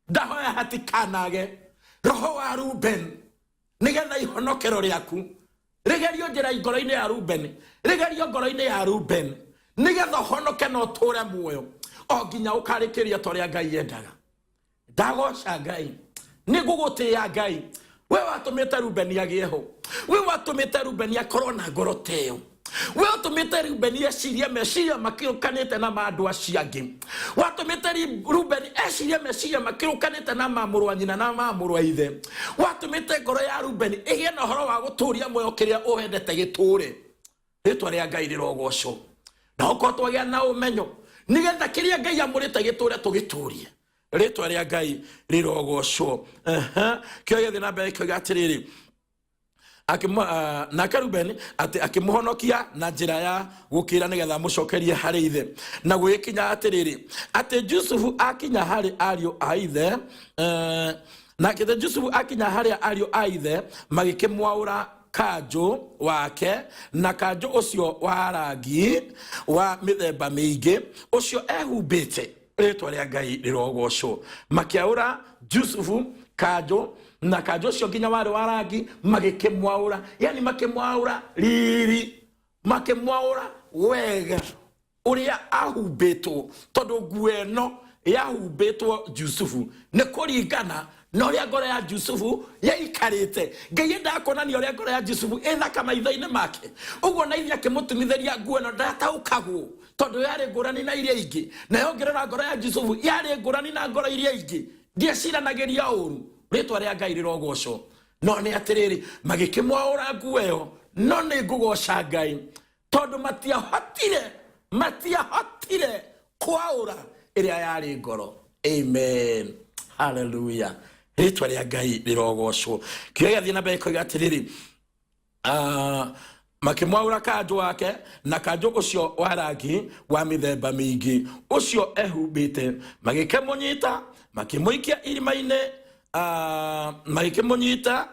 ndahoya hatikanage roho wa Ruben, nĩgetha ihonokero rĩaku rĩgerio njĩra ngoro-inĩ ya Ruben, rĩgerio ngoro-inĩ ya Ruben, nĩgetha ũhonoke na ũtũre muoyo o nginya ũkarĩkĩria ta ũrĩa Ngai endaga. Ndagoca Ngai, nĩ ngũgũtĩĩa Ngai, we watũmĩte Rubeni agĩe ho, we watũmĩte Rubeni akorwo na ngoro ta ĩyo, we ũtũmĩte Rubeni ecirie meciria makĩrũkanĩte na ma andũ acio angĩ, watũmĩte Rubeni ecirie meciria makĩrũkanĩte na ma mũrũ wa nyina na ma mũrũ wa ithe, watũmĩte ngoro ya Rubeni ĩgĩe na ũhoro wa gũtũria muoyo kĩrĩa ũwendete gĩtũre. Rĩtwa rĩa Ngai rĩrogocwo. Na okorwo twagĩa na ũmenyo, nĩgetha kĩrĩa Ngai amũrĩte gĩtũre, tũgĩtũrie. Rĩtwa rĩa Ngai rĩrogocwo. Aha. Kĩo gĩathiĩ na mbere kĩoiga atĩrĩrĩ, nake Ruben atĩ akĩmũhonokia na njĩra ya gũkĩra, nĩgetha amũcokerie harĩ ithe. Na gũgĩkinya atĩrĩrĩ, atĩ Jusufu akinya harĩ ariũ a ithe, nake Jusufu akinya harĩ ariũ a ithe, magĩkĩmwaũra kanjũ wake, na kanjũ ũcio wa rangi wa mĩthemba mĩingĩ ũcio ehumbĩte. Rĩtwa rĩa Ngai rĩrogocwo. Makĩaũra Jusufu kanjũ, na kanjũ ũcio nginya warĩ wa rangi, magĩkĩmwaũra, yani makĩmwaũra riri, makĩmwaũra wega ũrĩa ahumbĩtwo, tondũ nguo ĩno yahumbĩtwo Jusufu nĩ kũringana na ũrĩa ngoro ya Jusufu yaikarĩte. Ngai endaga kuonania ũrĩa ngoro ya Jusufu ĩthaka maitho-inĩ make. Ũguo na ithe akĩmũtumithĩria nguo ĩno ndataũkagwo, tondũ yarĩ ngũrani na iria ingĩ. Nayo ngĩrora ngoro ya Jusufu yarĩ ngũrani na ngoro iria ingĩ, ndieciranagĩria ũru. Rĩtwa rĩa Ngai rĩrogocwo. No nĩ atĩrĩrĩ, magĩkĩmwaũra nguo ĩyo. No nĩ ngũgoca Ngai tondũ matiahotire kwaũra ĩrĩa yarĩ ngoro. Amen, haleluya, rĩtwa rĩa Ngai rĩrogocwo. Kĩo gĩathiĩ na mbere koiga atĩrĩrĩ, makĩmwaũra kanjũ wake, na kanjũ ũcio wa rangi wa mĩthemba mĩingĩ ũcio ehumbĩte, magĩkĩmũnyita makĩmũikia irima-inĩ, magĩkĩmũnyita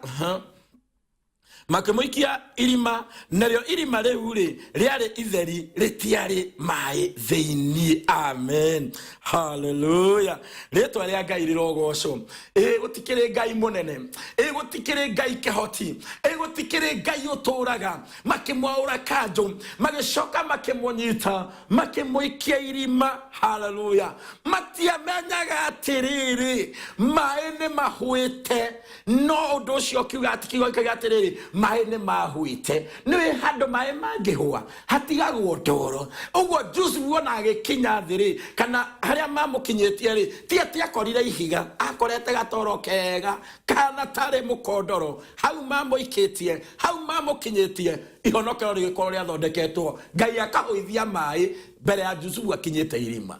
makĩmũikia irima, narĩo irima rĩu rĩ rĩarĩ itheri, rĩtiarĩ maĩ thĩinĩ. Amen, haleluya, rĩtwa rĩa Ngai rĩrogocwo. Ĩ gũtikĩrĩ Ngai mũnene, ĩ gũtikĩrĩ Ngai kĩhoti, ĩ gũtikĩrĩ Ngai ũtũraga. Makĩmwaũra kanjũ, magĩcoka makĩmũnyita makĩmũikia irima. Haleluya. Matiamenyaga atĩrĩrĩ, maĩ nĩ mahũĩte. No ũndũ ũcio ũkiuga atĩ, kiugo gĩkiuga atĩrĩrĩ, maĩ nĩ mahũĩte. Nĩ handũ maĩ mangĩhũa hatigagwo ndoro. Ũguo Jusufu ona agĩkinya thĩ rĩ, kana harĩa mamũkinyĩtie rĩ, ti atĩ akorire ihiga, akorete gatoro kega kana tarĩ mũkondoro. Hau mamũikĩtie, hau mamũkinyĩtie, ihonokero rĩgĩkorwo rĩathondeketwo. Ngai akahũithia maĩ mbere ya Jusufu akinyĩte irima.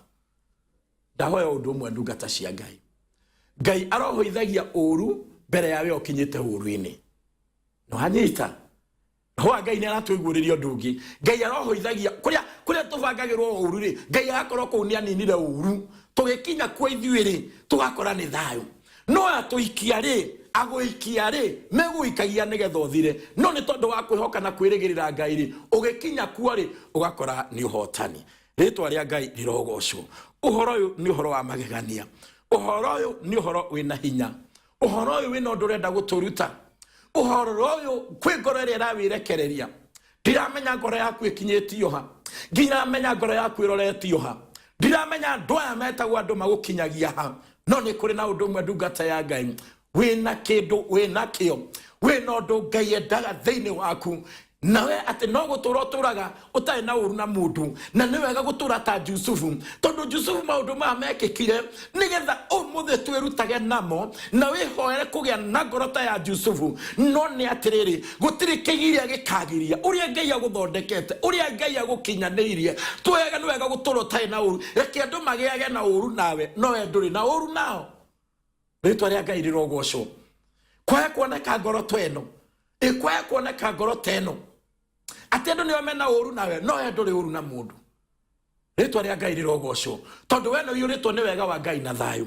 Ndahoya ũndũ ũmwe, ndungata cia Ngai, Ngai arohũithagia ũru mbere ya we ũkinyĩte ũru-inĩ. Nĩwanyita? Roho wa Ngai nĩ aratũiguĩrĩria ũndũ ũngĩ. Ngai arohũithagia kũrĩa tũbangagĩrwo ũru rĩ, Ngai agakorwo kũu nĩ aninire ũru. Tũgĩkinya kuo ithuĩ rĩ, tũgakora nĩ thayũ. No atũikia rĩ, agũikia rĩ, megũikagia nĩgetha ũthire. No nĩ tondũ wa kwĩhoka na kwĩrĩgĩrĩra Ngai rĩ, ũgĩkinya kuo rĩ, ũgakora nĩ ũhotani. Rĩtwa rĩa Ngai rĩrogocwo. Ũhoro ũyũ nĩ ũhoro wa magegania, ũhoro ũyũ nĩ ũhoro wĩna hinya, ũhoro ũyũ wĩna ũndũ ũrenda gũtũruta. Ũhoro ũyũ kwĩ ngoro ĩrĩa ĩrawĩrekereria. Ndiramenya ngoro yaku ĩkinyĩtio ha, ngiramenya ngoro yaku ĩroretio ha, ndiramenya andũ aya metagwo andũ magũkinyagia ha. No nĩ kũrĩ na ũndũ ũmwe, ndungata ya Ngai, wĩna kĩndũ wĩna kĩo, wĩna ũndũ Ngai endaga thĩinĩ waku nawe, atĩ no gũtũra ũtũraga ũtarĩ na ũru na mũndũ. Na nĩ wega gũtũra ta Jusufu, tondũ Jusufu maũndũ maya mekĩkire nĩgetha ũmũthĩ twĩrutage namo na wĩhoere kũgĩa na ngoro ta ya Jusufu. No nĩ atĩrĩrĩ, gũtirĩ kĩgiria gĩkagiria ũrĩa Ngai agũthondekete, ũrĩa Ngai agũkinyanĩirie. Twega, nĩ wega gũtũra ũtarĩ na ũru. Reke andũ magĩage na ũru nawe, no we ndũrĩ na ũru nao. Rĩtwa rĩa Ngai rĩrogocwo. Kwae kuoneka ngoro ta ĩno, ĩkwae kuoneka ngoro ta ĩno, atĩ andũ nĩo mena ũru nawe, no we ndũrĩ ũru na mũndũ. Rĩtwa rĩa Ngai rĩrogocwo, tondũ we nĩũiyũrĩtwo nĩ wega wa Ngai na thayũ.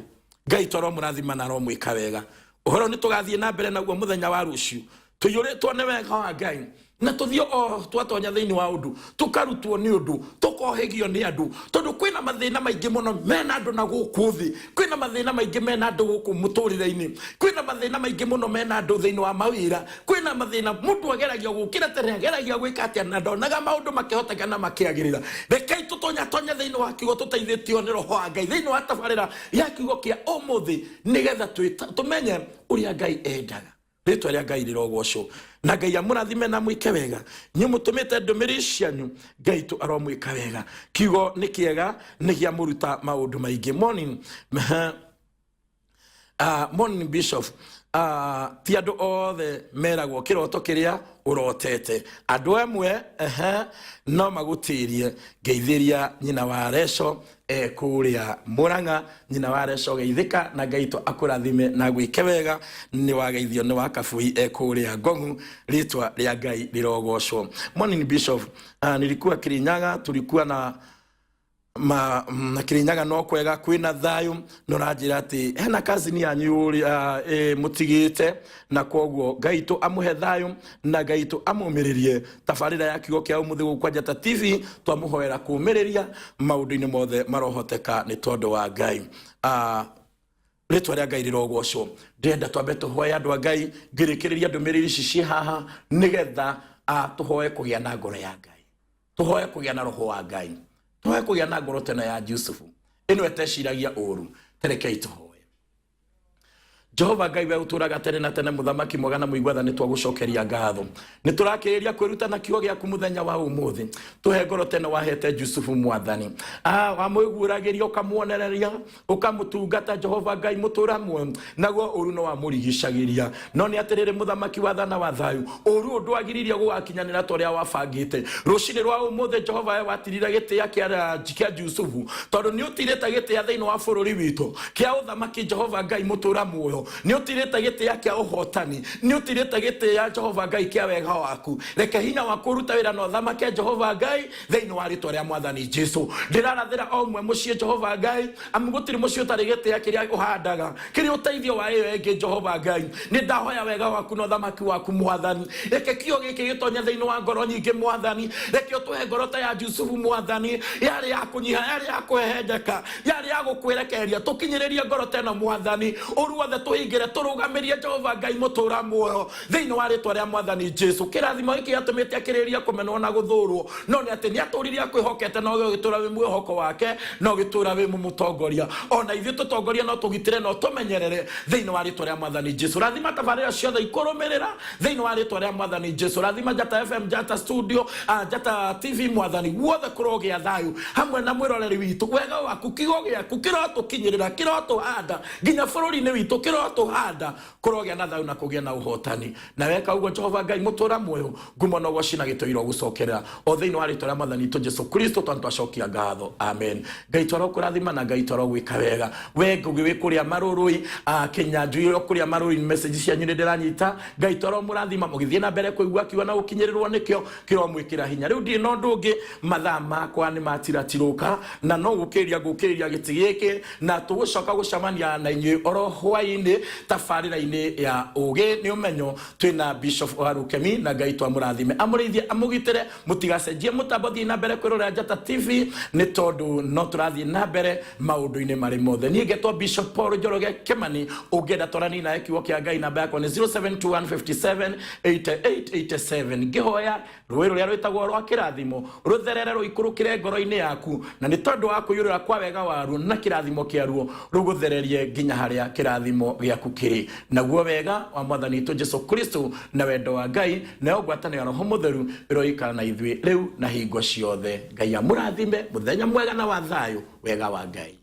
Ngai twaromũrathima na aromwĩka wega. Ũhoro nĩ tũgathiĩ na mbere naguo mũthenya wa rũciũ, tũiyũrĩtwo nĩ wega wa Ngai, na tũthiĩ o twatonya thĩinĩ wa ũndũ, tũkarutwo nĩ ũndũ, tũkohĩgio nĩ andũ, tondũ kwĩna mathĩna maingĩ mũno mena andũ na gũkũ thĩ, kwĩna mathĩna maingĩ mena andũ gũkũ mũtũrĩre-inĩ, kwĩna mathĩna maingĩ mũno mena andũ thĩinĩ wa mawĩra, kwĩna mathĩna mũndũ ageragia gũkĩra tene, ageragia gwĩka atĩa, na ndonaga maũndũ makĩhoteka na makĩagĩrĩra. Rekei tũtonyatonye thĩinĩ wa kiugo tũteithĩtio nĩ Roho wa Ngai thĩinĩ wa tabarĩra ya kiugo kĩa ũmũthĩ, nĩgetha tũmenye ũrĩa Ngai endaga. Rĩtwa rĩa Ngai rĩrogocwo, na Ngai amũrathime na mwĩke wega. Inyuĩ mũtũmĩte ndũmĩrĩri cianyu, Ngai tũ aromwĩka wega. Kiugo nĩ kĩega, nĩ gĩa mũruta maũndũ maingĩ. Morning, morning Bishop. Ti andũ othe meragwo kĩroto kĩrĩa ũrotete. Andũ amwe no magũtĩrie. Ngeithĩria nyina wa Reco kũrĩa Mũrang'a. Nyina wa Reco, geithĩka na Ngai tũ akũrathime na gwĩke wega. Nĩ wageithio nĩ wa Kabui kũrĩa Ngong'u. Rĩtwa rĩa Ngai rĩrogocwo. Morning Bishop. Nilikuwa Kirinyaga, tulikuwa na ma, na Kirinyaga no kwega, kwĩna thayũ. No ranjĩra atĩ hena kazini yanyu ũrĩa mũtigĩte, na koguo Ngai tũ amũhe thayũ na Ngai tũ amũmĩrĩrie. Tabarĩra ya kiugo kĩa ũmũthĩ gũkũ kwa Njata TV, twamũhoera kũmĩrĩria maũndũ-inĩ mothe marohoteka nĩ tondũ wa Ngai. Rĩtwa rĩa Ngai rĩrogocwo. Ndĩrenda twambe tũhoe, andũ a Ngai, ngĩrĩkĩrĩria ndũmĩrĩri ici ciĩ haha, nĩgetha tũhoe kũgĩa na ngoro ya Ngai, tũhoe kũgĩa na roho wa Ngai, tũhoe kũgĩa na ngoro teno ya Jusufu ĩno ĩteciragia ũru. Terekei tũhoe. Jehova Ngai, we ũtũraga tene na tene, mũthamaki mwega na mũigua tha, nĩ twagũcokeria ngatho. Nĩ tũrakĩrĩria kwĩruta na kiugo gĩaku mũthenya wa ũmũthĩ. Tũhe ngoro tene wahete Jusufu, Mwathani. Wamwĩguũragĩria, ũkamuonereria, ũkamũtungata, Jehova Ngai mũtũra muoyo, naguo ũru no wamũrigicagĩria. No nĩ atĩrĩrĩ, mũthamaki wa tha na wa thayũ, ũru ũyũ ndwagiririe gũgakinyanĩra ta ũrĩa wabangĩte. Rũcinĩ rwa ũmũthĩ, Jehova, we watirire gĩtĩa kĩa Jusufu, tondũ nĩ ũtirĩte gĩtĩa thĩinĩ wa bũrũri witũ kĩa ũthamaki. Jehova Ngai mũtũra muoyo, nĩ ũtirĩte gĩtĩa kĩa ũhotani, nĩ ũtirĩte gĩtĩa, Jehova Ngai, kĩa wega waku. Reke hinya waku ũrute wĩra na ũthamake, Jehova Ngai, thĩinĩ wa rĩtwa rĩa Mwathani Jesu. Ndĩrarathĩra o ũmwe mũciĩ, Jehova Ngai, amu gũtirĩ mũciĩ ũtarĩ gĩtĩa kĩrĩa ũhandaga kĩrĩ ũteithio wa ĩyo ĩngĩ. Jehova Ngai, nĩ ndahoya wega waku na ũthamaki waku, Mwathani. Reke kĩo gĩkĩ gĩtonye thĩinĩ wa ngoro nyingĩ, Mwathani. Reke ũtũhe ngoro ta ya Jusufu, Mwathani, yarĩ ya kũnyiha, yarĩ ya kũhehenjeka, yarĩ ya gũkwĩrekereria. Tũkinyĩrĩrie ngoro ta ĩno, Mwathani. Ũru wothe tũhingĩre, tũrũgamĩrie, Jehova Ngai mũtũra muoyo, thĩinĩ wa rĩtwa rĩa Mwathani Jesu. Kĩrathimo gĩkĩ gĩatũmĩte akĩrĩrĩria kũmenwo na gũthũrwo, no nĩ atĩ nĩ atũririe akwĩhokete, na ũgĩtũra wĩ mwĩhoko wake na ũgĩtũra wĩ mũmũtongoria. Ona ithuĩ tũtongorie, no tũgitĩre na ũtũmenyerere, thĩinĩ wa rĩtwa rĩa Mwathani Jesu. Rathima tabarĩra ciothe ikũrũmĩrĩra, thĩinĩ wa rĩtwa rĩa Mwathani Jesu. Rathima Njata FM, Njata Studio, Njata TV, Mwathani. Guothe kũrogĩa thayũ hamwe na mwĩroreri witũ. Wega waku, kiugo gĩaku kĩrotũkinyĩrĩra, kĩrotũhanda nginya bũrũri-inĩ witũ, kĩrotũhanda, kũrogĩa na thayũ na kũgĩa na ũhotani. Na weka ũguo, Jehova Ngai mũtũra muoyo, ngumo na ũgoci na gĩtũiro gũcokerera o thĩinĩ wa rĩtwa rĩa Mwathani witũ Jesu Kristo tondũ twacokia ngatho, amen. Ngai twara ũkũrathima na Ngai twara ũgwĩka wega. We Ngũgĩ wĩ kũrĩa Marũrũi, Kĩnyanjui kũrĩa Marũrũi, message cianyu nĩ ndĩranyita. Ngai twara ũmũrathima mũgĩthiĩ na mbere kũigua kiugo na gũkinyĩrĩrwo nĩkĩo kĩromwĩkĩra hinya. Rĩu ndirĩ na ũndũ ũngĩ, mathaa makwa nĩ matiratirũka na no gũkĩrĩria ngũkĩrĩria gĩtĩ gĩkĩ, na tũgũcoka gũcemania na inyuĩ oro hwaĩ-inĩ tabarĩra-inĩ ya Ũgĩ nĩ Ũmenyo twĩna Bishop Warukemi. Na Ngai twamũrathime, amũrĩithie, amũgitĩre. Mũtigacenjie mũtambo, thiĩ na mbere kwĩrorera Njata TV, nĩ tondũ no tũrathiĩ na mbere maũndũ-inĩ marĩ mothe. Niĩ ngetwo Bishop Paul Njoroge Kĩmani. Ũngĩenda twarani nawe kiugo kĩa Ngai, namba yakwa nĩ 072157 8887. Ngĩhoya rũĩ rũrĩa rwĩtagwo rwa kĩrathimo rũtherere rũikũrũkĩre ngoro-inĩ yaku, na nĩ tondũ wa kũiyũrĩra kwa wega waruo na kĩrathimo kĩaruo, rũgũthererie nginya harĩa kĩrathimo gĩaku kĩrĩ. Naguo wega wa Mwathani witũ Jesu Kristo na wendo wa Ngai nayo ngwatanĩro ya Roho Mũtheru ĩroikara na ithuĩ rĩu na hingo ciothe. Ngai amũrathime. Mũthenya mwega na wa thayũ. Wega wa Ngai.